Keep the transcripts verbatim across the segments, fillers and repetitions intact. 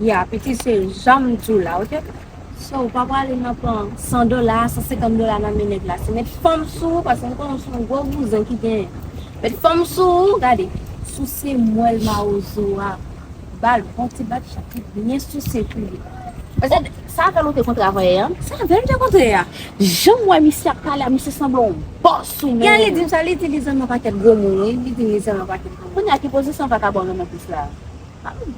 Ya, piti, se jan m di w la, oke? So, ou pa prale nan pran san dola, san senkant dola nan men nèg la. Se met fanm sou ou, paske m konnen w se yon gwo bouzen ki genyen. Met fanm sou ou, gade, souse mwèl mawozo a. Ba l bon ti bat chat li byen souse pou li. Paske sa avè l ou te kontre avanyè a? Sa avè l te kontre a. Jan m wè misye ap pale a, misye sanble yon bòs ou menm. Li di m sa, li di li zanmi yon pakèt gwo moun, wi. Li di li zanmi yon pakèt gwo moun. Kounye a, ki pozisyon vagabon renmen plis la?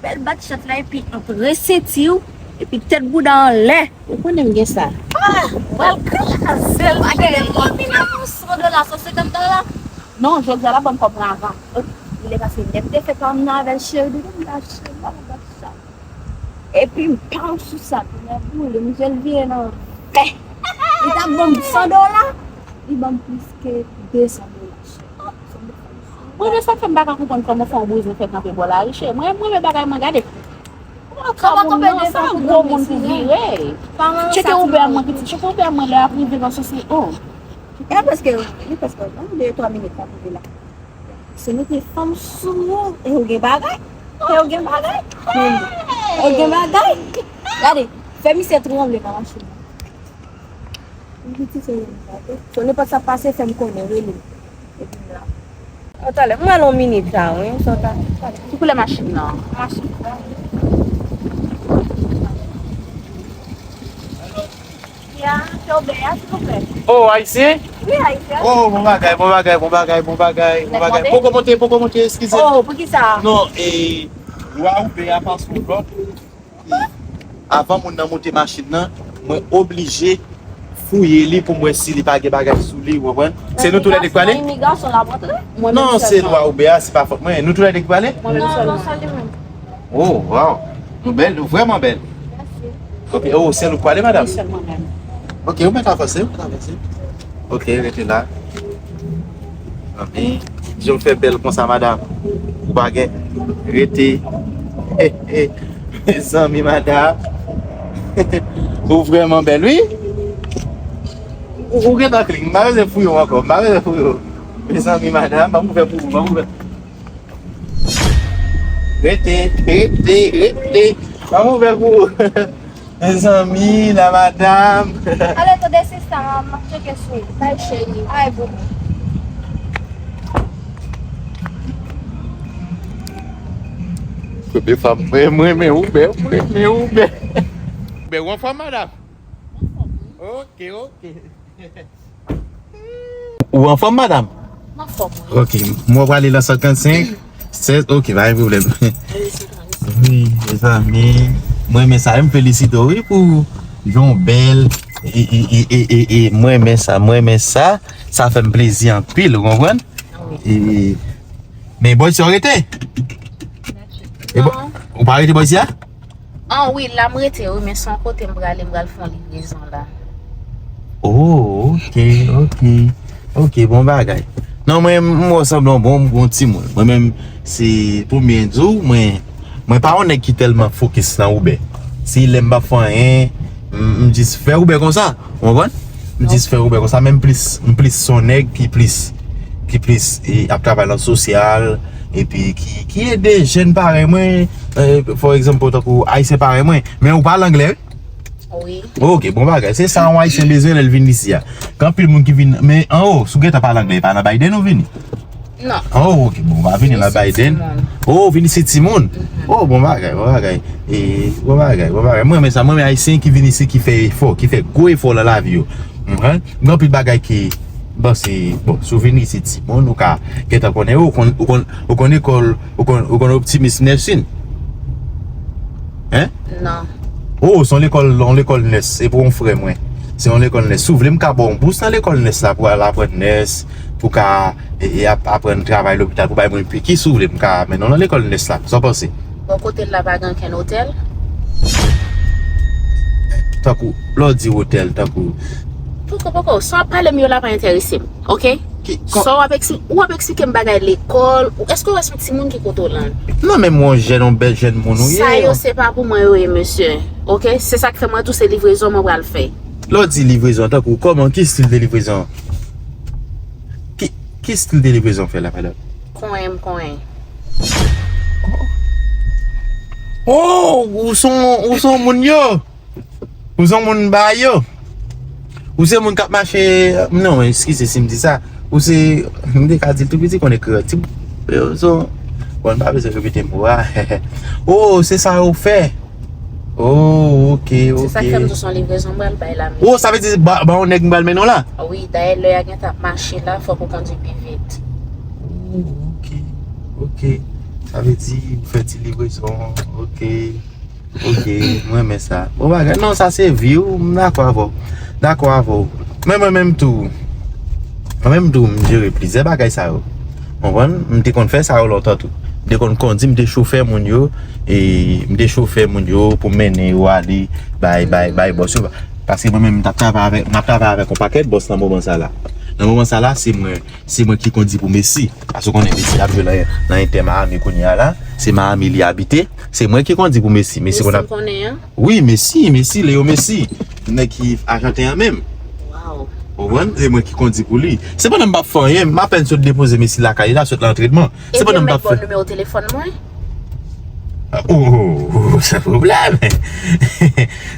Bèl bat chat la epi antre senti w, epi tèt bouda anlè. Ou konnen m gen sa. Ah, pral kraze l. Pa gen moun ki nan yon san dola, san senkant dola. Non, jodi a la banm kòb mwen avan. Li lè pase nèg te fè pa m nan avè l cheri, li di m la cheri, la bat chat. Epi m pa w sou sa, tou nèg boule, m jwenn vire nan vè. Li t ap ban m san dola, li ban m plis ke de san dola. Mwen, men sa k fè m pa ka konprann kòman fè yon bouzen fè kanpe bò lari, cheri. Mwen, mwen, men bagay mwen, gade. Kòman kanpe moun nan, de sa san gwo moun pou vire. Tcheke Uber mwen, piti, tcheke Uber mwen lè ap rive, paske se, oh. E prèske, li prèske, nan de twa minit l ap rive la. Se mete fanm sou ou, e ou gen bagay. E ou gen bagay. E ou gen bagay. Gade, fè misye tranble nan machin nan. Li piti se yon bagay. So, nenpòt sa pase, fè m konnen, rele m. Epi m la. An talè, m al yon minit la, wi. Sa ta. Ki koulè machin nan? Machin nan. Ya, se Obè a, silvouplè. Oh, ayisyen? Wi, ayisyen. Oh, bon bagay, bon bagay, bon bagay, bon bagay, bon bagay. Poko monte, poko monte, eskize. Oh, poukisa? Non, e, lwa Obè a pa sou lòd. Avan moun nan monte machin nan, mwen oblije fouye li pou m wè si li pa gen bagay sou li, ou konprann? Se nou toulède k prale? Imigrasyon la montre? Non, se lwa Obè a, se pa fòt mwen. Nou toulède k prale? Mwen menm sèlman. Oh, wow. Nou bèl, nou vrèman bèl. Ok, oh, sèl ou k prale, madanm? Wi, sèl mwen menm. Ok, ou mèt avanse, ou mèt avanse. Ok, rete la. Anpi, jan w fè bèl konsa, madanm. Ou pa gen rete. Mezanmi, madanm. Ou vrèman bèl, wi. Ou, ou gentan klin. M pa bezwen fouye w ankò. M pa bezwen fouye w. Mezanmi, madanm, ban m ouvè pou ou. Ban m ouvè. Rete, rete, rete. Ban m ouvè pou ou. Mezanmi, la madam. Ale, tande sista, m ap tcheke sou ou. Bay cheri. Ay, boo. Kote fanm, mwen, mwen, mwen, ou bè, mwen, mwen, ou bè. Ou bè, ou anfòm, madam? Ok, ok. Ou anfòm, madam? M anfòm, wi. Ok, mwen prale nan senkannsenk, sèz, ok, pa gen pwoblèm. Wi, mezanmi, mwen renmen sa, m felisite w, wi, pou jan w bèl, e, e, mwen renmen sa, mwen renmen sa, sa fè m plezi anpil, ou konprann? Wi. E, men bò isi w rete? E bò, ou pa rete bò isi a? An wi, la m rete wi, men se yon kote m prale, m pral fè yon livrezon la. Oh, ok, ok. Ok, bon bagay. Non, mwen, m wè w sanble yon bon, bon timoun. Mwen menm, se premye m di w, mwen, mwen pa yon nèg ki tèlman fokis nan Uber. Se lè m p ap fè anyen, m, m jis fè Uber konsa. Ou konprann? M jis fè Uber konsa, men m plis, m plis se yon nèg ki plis, ki plis, e, ap travay nan sosyal, epi ki, ki ede jèn parèy mwen, e, for example, tankou Ayisyen parèy mwen. Men ou pale anglè, wi? Wi. Ok, bon bagay. Se sa yon Ayisyen bezwen lè l vin isi a. Gen anpil moun ki vin, men anwo, si w gentan pale anglè, e pa nan Biden ou vini? Non. Oh, ok, bon, w pa vin nan Biden. Oh, vin isi timoun. Oh, bon bagay, bon bagay. E, bon bagay, bon bagay. Mwen renmen sa, mwen renmen Ayisyen ki vin isi, ki fè efò, ki fè gwo efò nan lavi yo. Gen anpil bagay ki, bon, se, bon, si w vin isi timoun, ou ka gentan konnen, ou konn, ou konn, ou konn lekòl, ou konn, ou konn Optimus Nursing? Hein? Non. Oh, se yon lekòl, yon lekòl nès, se pou yon frè mwen. Se yon lekòl nès. Si w vle, m ka ba w yon bous nan lekòl nès la pou w al aprann nès, pou w ka e, e ap, aprann travay lopital pou bay mwen piki, si w vle, m ka mennen w nan lekòl nès la. Sa w panse? Bò kote l la pa gen okenn otèl? Tankou, lè w di otèl, tankou. Poko, poko, sa w ap pale m yo la pa enterese m, ok? Sa w ap ekspli-, w ap eksplike m bagay lekòl, ou èske w wè se yon timoun ki kote w lan? Non, men mwen yon jèn, yon bèl jèn moun ou ye. Sa yo se pa pou mwen yo ye, mesye, ok? Se sa k fè mwen di w se livrezon mwen pral fè. Lè w di livrezon, tankou, kòman, ki estil de livrezon? Ki, ki estil de livrezon w fè la, madanm? Konyen m konyen. Oh. Oh, ou se yon, ou se yon moun yo. Ou se yon moun ba yo. Ou se moun k ap mache, non, eskize si m di sa. Ou se, m te ka di l tou piti konnen kreyòl. Ti, yo, so, bon, n pa bezwen repete mo a. Oh, se sa yo fè. Oh, ok, ok. Se sa k fè m di w se yon livrezon m pral bay la, mesye. Oh, sa vle di, ba, ba yon nèg m pral mennen w la? Wi, dayè lè a gentan ap mache la, fòk ou kondui pi vit. Oh, ok, ok. Sa vle di, ou fè ti livrezon, ok. Ok, m renmen sa. Bon bagay, non, sa se vi w, m dakò avè w. Dakò avè w. Men mwen menm tou, mwen menm tou, m jere plizyè bagay sa yo. Konprann? M te konn fè sa yo lontan tou. M te konn kondi, m te chofè moun yo, e m te chofè moun yo pou m mennen yo ale bay, bay, bay bòs yo. Paske mwen menm, m t ap travay avèk, m ap travay avèk yon pakèt bòs nan moman sa la. Nan moman sa la, se mwen, se mwen ki kondi pou Messi. Paske w konnen Messi ap jwe nan, nan Inter Miami kounye a la. Se Miami li abite. Se mwen ki kondi pou Messi. Messi konn ap... Messi m konnen an? Wi, Messi, Messi, Leo Messi. Nèg ki Ajanten an menm. Wow. Ou konprann? Se mwen ki kondi pou li. Sepandan m p ap fè anyen. M apèn sot depoze Messi lakay li la, sot nan antrenman. Sepandan m p ap fè... Ebyen, m mèt ba w nimewo telefòn mwen? Oh, oh, oh, oh, san pwoblèm.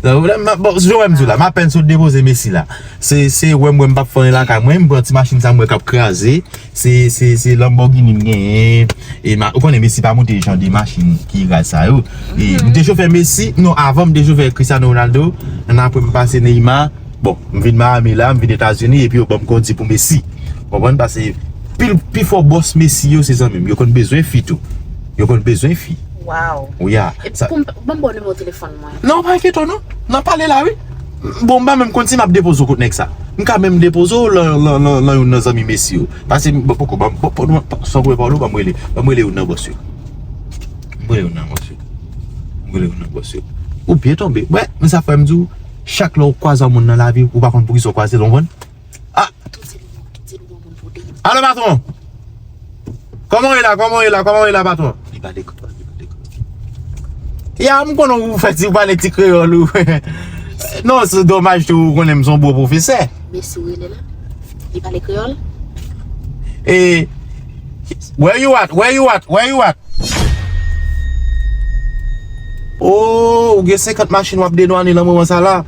San pwoblèm. M ap, bon, jan w wè m di w la, m apèn sot depoze Messi la. Se, se wè m wè m p ap fè anyen lakay mwen, m pran ti machin sa m wè k ap kraze. Se, se, se Lamborghini m genyen. E ma, ou konnen Messi pa monte jan de machin ki raz sa yo. E m te chofè Messi, non, avan m te chofè Cristiano Ronaldo. Ann apre m pase Neymar. Bon, m vin Miami la, m vin Etazini, epi yo ban m kondi pou Messi. Konprann? Paske pil, pi fò bòs Messi yo se zanmi m. Yo konn bezwen fi tou. Yo konn bezwen fi. Wow. Wi a. Epi sa pou m, ban m ba w nimewo telefòn mwen. Non, pa enkyete w non. N ap pale la, wi. Bon, m pa menm konn si m ap depoze w kot nèg sa. M ka menm depoze w lan, lan, lan, lan youn nan zanmi Messi yo. Paske m, bon, poko, ban m, bon, bon, bon, san koupe pawòl ou, ban m rele, ban m rele youn nan bòs yo. M rele youn nan bòs yo. M rele youn nan bòs yo. Ou byen tonbe. Wè, men sa fè m di w, chak lè w kwaze yon moun nan lavi, ou pa konn poukisa w kwaze l, ou konprann? Ah! Tou di l, tou di l yon moun pou de. Alo, patwon! Kòman w ye la? Kòman w ye la? Kòman w ye la, patwon? Li pale kreyòl, li pale kreyòl. Ya, m konnen ou fè ti, ou pale ti kreyòl ou. Non, se domaj tou, ou konnen m se yon bon pwofesè. Messi w rele la? Li pale kreyòl? E, where you at? Where you at? Where you at? Oh, ou gen senkant machin w ap dedwane nan moman sa la.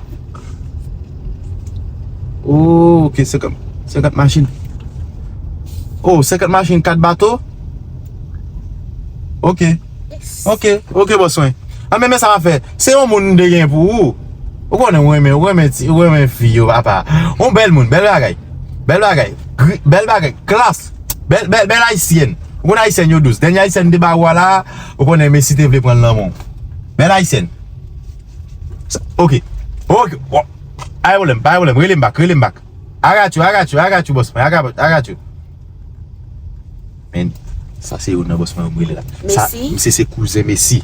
Oh, ok, senkant, senkant machin. Oh, senkant machin, kat bato? Ok. Ok, ok, bòs mwen. A, men, men sa m ap fè. Se yon moun m te gen pou ou. Ou konnen ou renmen, ou renmen ti, ou renmen fi yo, papa. Yon bèl moun, bèl bagay. Bèl bagay. Gri-, bèl bagay. Klas. Bèl, bèl, bèl ayisyèn. Ou konn ayisyèn yo dous. Dènye ayisyèn m te ba ou a la, ou konnen Messi te vle pran l nan men w. Bèl ayisyèn. Sa, ok. Ok. Wa-, pa gen pwoblèm, pa gen pwoblèm. Rele m back, rele m back. I got you, I got you, I got you, boss man. I got, I got you. Men, sa se youn nan bòs mwen yo m rele la. Sa, Messi? Misye se kouzen Messi.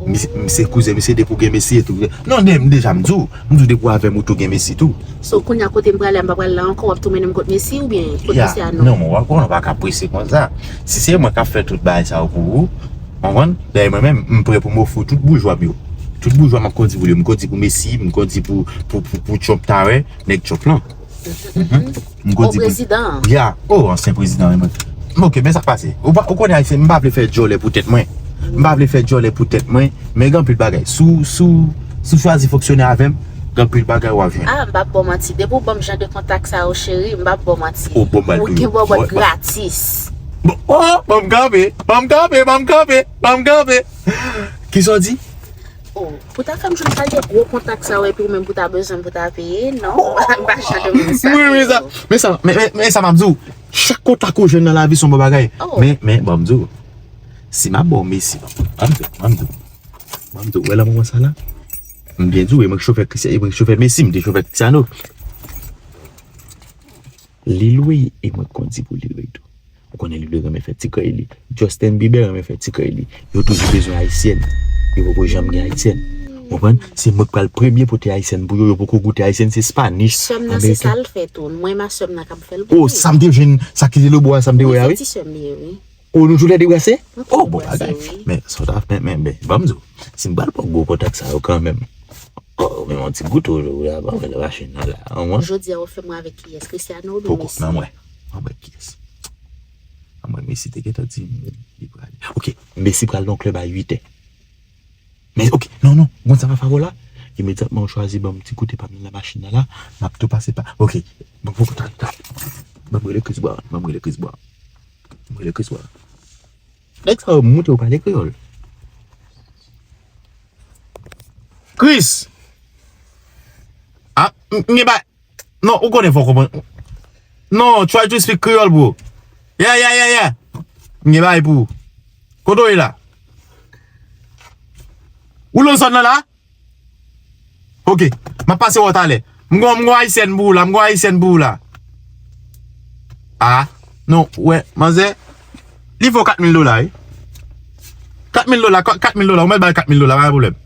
Misye, misye kouzen, misye depi w gen Messi e tou. Non, de-, deja m di w, m di w depi w avè m ou tou gen Messi tou. So, kounye a kote m prale a, m pa pral la ankò, w ap tou mennen m kot Messi oubyen kot Cristiano? Non, men w konnen w pa ka prese konsa. Si se mwen k ap fè tout bagay sa yo pou ou, konprann? Dayè mwen menm, m prè pou m ofri w tout boujwa m yo. Tout boujwa m ap kondi pou li yo. M kondi pou Messi, m kondi pou, pou, pou, pou Trump talè, nèg Trump lan. Mhm. M kondi pou prezidan an. Ya. Oh, ansyen prezidan, men mwen. Ok, men sa k pase. Ou pa, ou konnen ayisyen, m pa vle fè djòlè pou tèt mwen. M pa vle fè djòlè pou tèt mwen, men gen anpil bagay. Si w, si w, si w chwazi fonksyone avè m, gen anpil bagay w ap jwenn. Ah, m p ap ba w manti. Depi w ban m jan de kontak sa yo, cheri, m p ap ba w manti. Oh, bon, m pral peye w. Ou gen bòbòt gratis. Bon, oh, ban m kanpe, ban m kanpe, ban m kanpe, ban m kanpe. Kisa w di? Oh, pou ta fè m jwenn kalite gwo kontak sa yo, epi ou menm pou ta bezwen m pou ta peye, non. M pa jan de moun sa. Wi, men sa, men sa, men, men, men sa m ap di w, chak kontak ou jwenn nan lavi se yon bon bagay. Oh. Men, men, ban m di w, si m ap ba w Messi, ban m di w, ban m di w, ban m di w, wè nan moman sa la, m byen di w, e mwen ki chofè Cristiano, e mwen ki chofè Messi, m te chofè Cristiano. Lil Wayne, e mwen k kondi pou Lil Wayne tou. Ou konnen li dwe renmen fè ti krèy li. Justin Bieber renmen fè ti krèy li. Yo toujou bezwen ayisyèn. Yo poko janm gen ayisyèn. Konprann? Se mwen k pral premye pote ayisyèn pou yo. Yo poko goute ayisyèn, se Spanish, American. Sè m nan, se sa l fè tou. Mwen, ma sè m nan k ap fè l pou ou. Oh, sa m te jwenn, sa ki te lobo a, sa m te wè a, wi. Se ti sè m li ye, wi. Oh, nou toulède brase? Oh, bon bagay. Men, sa w ta, men, men, men, ban m di w, si m pral pran gwo kontak sa yo kanmenm. Oh, men yon ti goute, ou la, pa wè machin nan la. Jodi a, ou fè mwen avèk kiyès? Cristiano oubyen Messi? Poko, nan mwen. Anmwey, kiyès? Anmwey, Messi te gentan di m li prale. Ok, Messi pral nan klèb a uit è. Men, ok, non, non, ou konn sa m ap fè avè w la? Imedyatman ou chwazi ban m ti kote pa m nan machin nan la, m ap tou pase pa. Ok, ban m rele Chris Brown, ban m rele Chris Brown, ban m rele Chris Brown. Nèg sa yo montre yo pale kreyòl. Chris! Ah, m, m gen ba-, non, ou konnen fò konprann. Non, try to speak Creole, bro. Yeah, yeah, yeah, yeah. M gen bagay pou ou. Kote w ye la? Ou nan zòn nan la? Ok. M ap pase wè w talè. M gon, m gon ayisyèn pou ou la, m gon ayisyèn pou ou la. Ah, non, wè, manzè, li vo kat mil dola, wi. Kat mil dola, ka-, kat mil dola, ou mèt ba l kat mil dola, pa gen pwoblèm.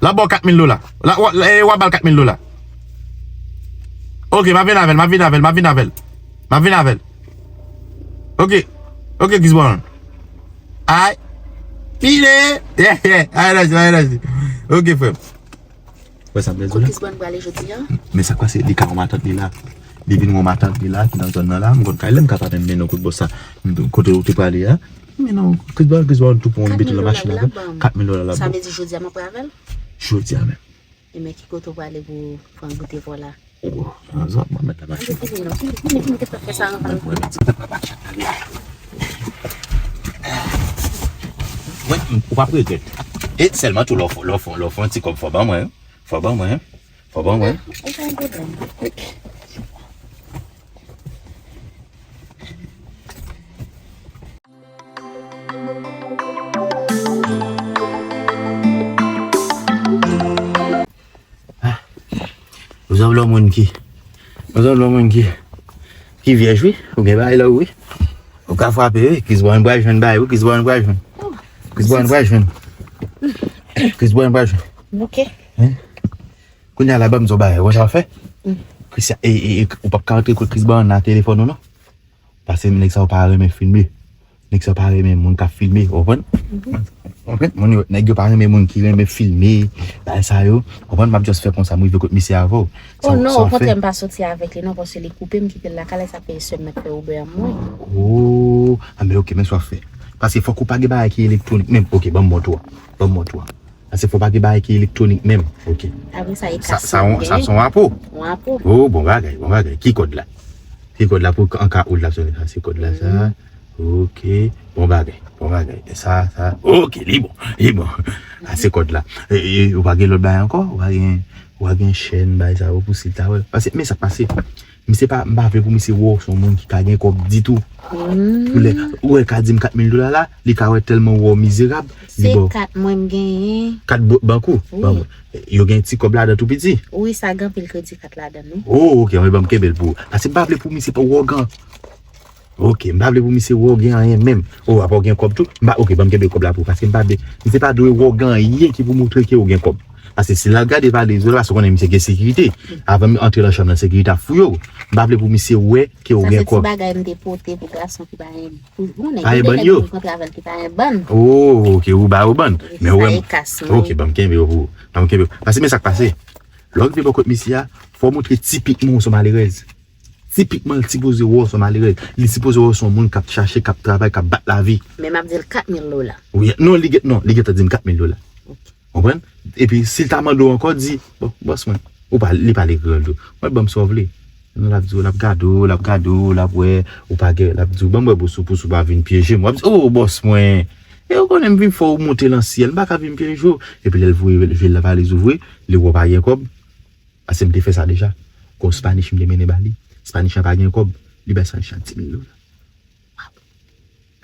L ap ba w kat mil dola. La, w, e, w ap ba l kat mil dola. Ok, m ap vin avè l, m ap vin avè l, m ap vin avè l. M ap vin avè l. Ok. Ok, Chris Brown. Ay. Pile. Yeah, yeah. Ay, lòs, ay, lòs. Ok, frè m. Wè sa m bezwen. Kot Chris Brown prale jodi a? Men sa k pase, li ka yon matant li la. Li vin yon matant li la, ki nan zòn nan la. M konn kay la, m ka pa menm mennen w kot bò sa. M, kote w te prale a. Men non, Chris Brown, Chris Brown tou pou yon beton nan machin avè l. Kat mil dola la. Sa vle di jodi a m ap prale avè l? Jodi a menm. E men ki kote w prale pou pran goute vò la? Oh, nan zòn, mwen mèt la machin. Vini, vini, vini, vini, vini, fè sa anvan. Mwen mèt la machin. Wè, ou p ap regrèt. E sèlman tou lè w fè, lè w fè, lè w fè yon ti kòb fò ban mwen. Fò ban mwen. Fò ban mwen. Ou pa gen pwoblèm. Ou sanble yon moun ki, ou sanble yon moun ki, ki vyèj, wi. Ou gen bagay la, wi. Ou ka frape, wi. Chris Brown pral jwenn bagay, wi. Chris Brown pral jwenn. Chris Brown pral jwenn. Chris Brown pral jwenn. Ok. Hein? Kounye a la, ban m di w bagay, ou konn sa w fè? Chris, e, e, e, ou p ap ka antre kot Chris Brown nan telefòn ou, non. Paske nèg sa yo pa renmen filme. Nèg sa yo pa renmen moun k ap filme, ou konprann? Ou konprann? Moun yo, nèg yo pa renmen moun ki renmen filme, bagay sa yo. Ou konprann? M ap just fè konsa, m rive kot misye avè w. Oh non, okontrè, m pa soti avèk li non, paske li koupe m, kite l lakay la, sa fè semèn fè Uber mwen. Oh, a men ok, men sa w ap fè. Paske fòk ou pa gen bagay ki elektwonik menm. Ok, ban m montre w. Ban m montre w. Paske fò pa gen bagay ki elektwonik menm. Ok. Apre sa, e sa, sa, sa se yon apo. Yon apo. Oh, bon bagay, bon bagay. Ki kòd la? Ki kòd la pou an ka ou l ap sone sa? Se kòd la sa. Ok. Bon bagay, bon bagay. Sa, sa. Ok, li bon, li bon. A se kòd la. E, e, ou pa gen lòt bagay ankò? Ou pa gen, ou pa gen chèn, bagay sa yo pou si l ta wè. Paske, men sa k pase. Misye pa, m pa vle pou misye wè w se yon moun ki ka gen kòb ditou. Pou lè, ou wè l ka di m kat mil dola la, li ka wè tèlman w wè w mizerab, li ba w. Se kat mwen m genyen. Kat bo-, bank ou? Wi. Ban mwen. Yo gen ti kòb ladan tou piti? Wi, sa gen anpil kredi kat ladan, wi. Oh, ok, anben ban m kenbe l pou ou. Paske m pa vle pou misye pa wè w gen. Ok, m pa vle pou misye wè w gen anyen menm. Oh, apa w gen kòb tou? M pa, ok, ban m kenbe kòb la pou ou. Paske m pa vle, misye pa dwe wè w gen anyen ki pou montre ke w gen kòb. Paske si l al gade valiz ou la, paske w konnen misye gen sekirite. Avan m antre nan chanm nan, sekirite ap fouye w. M pa vle pou misye wè ke w gen kòb. Sa se ti bagay m te pote pou gason ki pa gen, pou, pou nèg, gen de nèg m kontre avè l ki pa gen bann. Oh, ok, ou ba yo bann. Men ou wè m. Ok, ban m kenbe yo pou ou. Ban m kenbe yo. Paske men sa k pase. Lè w rive bò kot misye a, fò w montre tipikman w se yon malerèz. Tipikman, li sipoze wè w se yon malerèz. Li sipoze wè w se yon moun k ap chache, k ap travay, k ap bat lavi. Men m ap di l kat mil dola. Wi, non, li gen, non, li gentan di m kat mil dola. Ok. Konprann? Epi, si l ta mande w ankò, di, bon, bòs mwen, ou pa, li pale kreyòl tou. Mwen, ban m sa w vle. Non, l ap di w, l ap gade w, l ap gade w, l ap wè, ou pa gen, l ap di w, ban m wè bousou, bousou pa vin pyeje m. W ap di, oh, bòs mwen. E ou konnen m vin fè w monte nan syèl, m pa ka vin pyeje w. Epi lè l voye je l nan valiz ou vre, li wè w pa gen kòb. Paske m te fè sa deja. Gon Spanish m te mennen ba li. Spanish lan pa gen kòb. Li bay Spanish lan dis mil dola.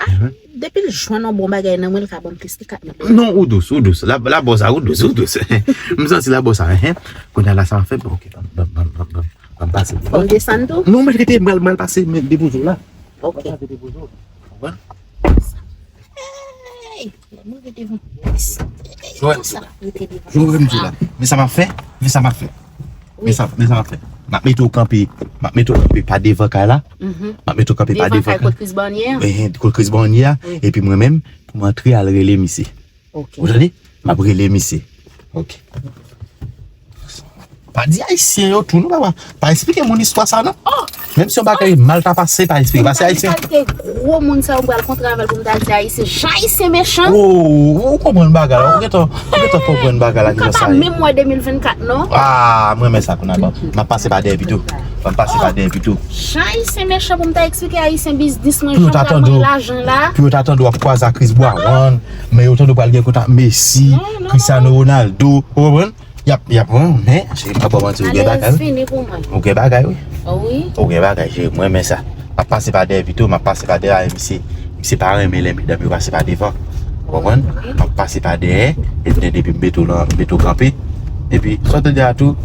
Ah, depi l jwenn yon bon bagay nan mwen, l ka ban m plis ke kat mil dola. Non, ou dous, ou dous. La, la bò sa, ou dous, ou dous. M santi la bò sa, hein. Kounye a la, sa m ap fè, bon, ok, ban m, ban m, ban m, ban m, ban m pase. Fò m desann tou? Non, mwen rete, mwen, mwen pase, mwen depoze w la. Ok. Mwen pase depoze w. Konprann? Hey! Lè mwen rete devan. Jowèl, rete devan. Jowèl, m di la. Men sa m ap fè? Men sa m ap fè? Men sa, men sa m ap fè? M ap mete w kanpe, m ap mete w kanpe pa devan kay la. M ap mete w kanpe pa devan kay. Devan kay kot Chris Brown ye a? Ehe, kot Chris Brown ye a. Wi. Epi mwen menm, pou m antre al rele misye. Ok. Ou tande? M ap rele misye. Ok. Pa di ayisyen yo tou, non, papa. Pa eksplike moun istwa sa, non. Oh! Menm si yon bagay mal ta pase, pa eksplike. Pase Ayisyen. Kalite gwo moun sa yo m pral kontre avè l pou m ta di Ayisyen. Jan Ayisyen mechan. Oh, ou konprann bagay la. Ou gentan, ou gentan konprann bagay la ki jan sa ye. M pa menm wè de mil vennkat non. Ah, mwen renmen sa kounye a. M ap pase pa dèyè pito. M ap pase pa dèyè pito. Jan Ayisyen mechan pou m ta eksplike Ayisyen biznis mwen, jan m pral manje lajan la. Pou yo ta tande w ap kwaze ak Chris Brown, men yo tande w pral gen kontak Messi, Cristiano Ronaldo. Ou konprann? Y ap, y ap, men, cheri, m pa ba w manti, ou gen bagay, wi. Fini pou mwen. Ou gen bagay, wi. Oh, wi. Ou gen bagay, cheri, mwen renmen sa. M ap pase pa dèyè pito, m ap pase pa dèyè, misye, misye pa renmen lè medam yo pase pa devan. Ou konprann? M ap pase pa dèyè, epi depi m mete w nan, m mete w kanpe. Epi, sa w te di a tou.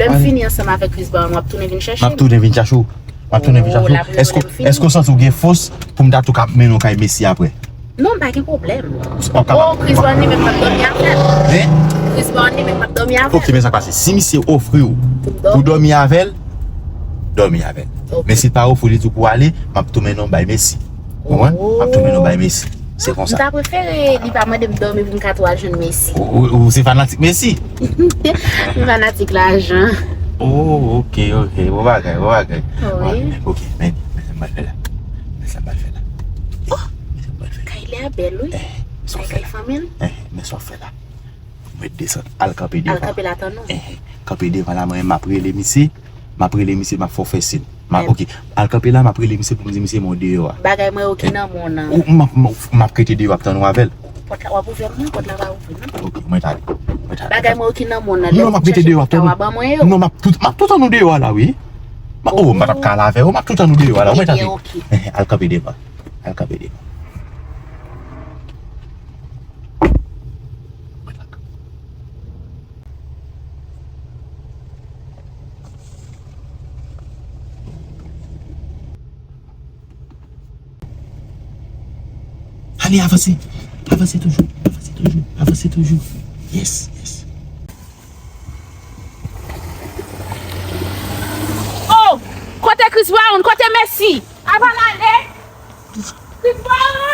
Lè m fini ansanm avèk Chris Brown, w ap tounen vin chèche m? M ap tounen vin chèche w. M ap tounen vin chèche w. Èske, èske w santi w gen fòs pou m ta tou ka mennen w kay Messi apre? Non, pa gen pwoblèm. Oh, Chris Brown li menm m ap dòmi avè l. Hein? Chris Brown li menm m ap dòmi avè l. Ok, men sa k pase. Si misye ofri w pou w dòmi avè l, dòmi avè l. Men si l pa ofri w, li di w pou w ale, m ap tou mennen w bay Messi. Ou konprann? M ap tou mennen w bay Messi. Se konsa. M ta prefere li pa mande m dòmi pou m ka tou al jwenn Messi. Ou, ou, ou se fanatik Messi? M fanatik lajan. Oh, ok, ok. Bon bagay, bon bagay. Wi. Ok, men, men sa m pral fè la. Men sa m pral fè la. Oh! Men sa m pral fè la. Kay li a bèl, wi. Eh, men sa w fè la. Kay fanmi l. Eh, men sa w fè la. Mwen desann, al kanpe devan. Al kanpe la tann ou. Eh, kanpe devan la, mwen, m ap rele misye. M ap rele misye, m ap fè w fè sin. M ap, ok. Al kanpe la, m ap rele misye pou m di misye men w deyò a. Bagay mwen yo ki nan men w nan. Ou, m ap, m ap, m ap rete deyò ap tann ou avè l. Pòt la, w ap ouvè m non, pòt la pa ouvri non. Ok, mwen t ale. Mwen t ale. Bagay mwen yo ki nan men w nan. Non, m ap rete deyò ap tann ou. Non, m ap tout, m ap tout tann ou deyò a la, wi. Oh, m pa t ap ka ale avè w, m ap tout tann ou deyò a la. Mwen t ale. Ebyen, ok. Al kanpe devan. Al kanpe devan. Ale, avanse. Avanse toujou. Avanse toujou. Avanse toujou. Yes, yes. Oh! Kote Chris Brown? Kote Messi? Avan n ale. Chris Brown!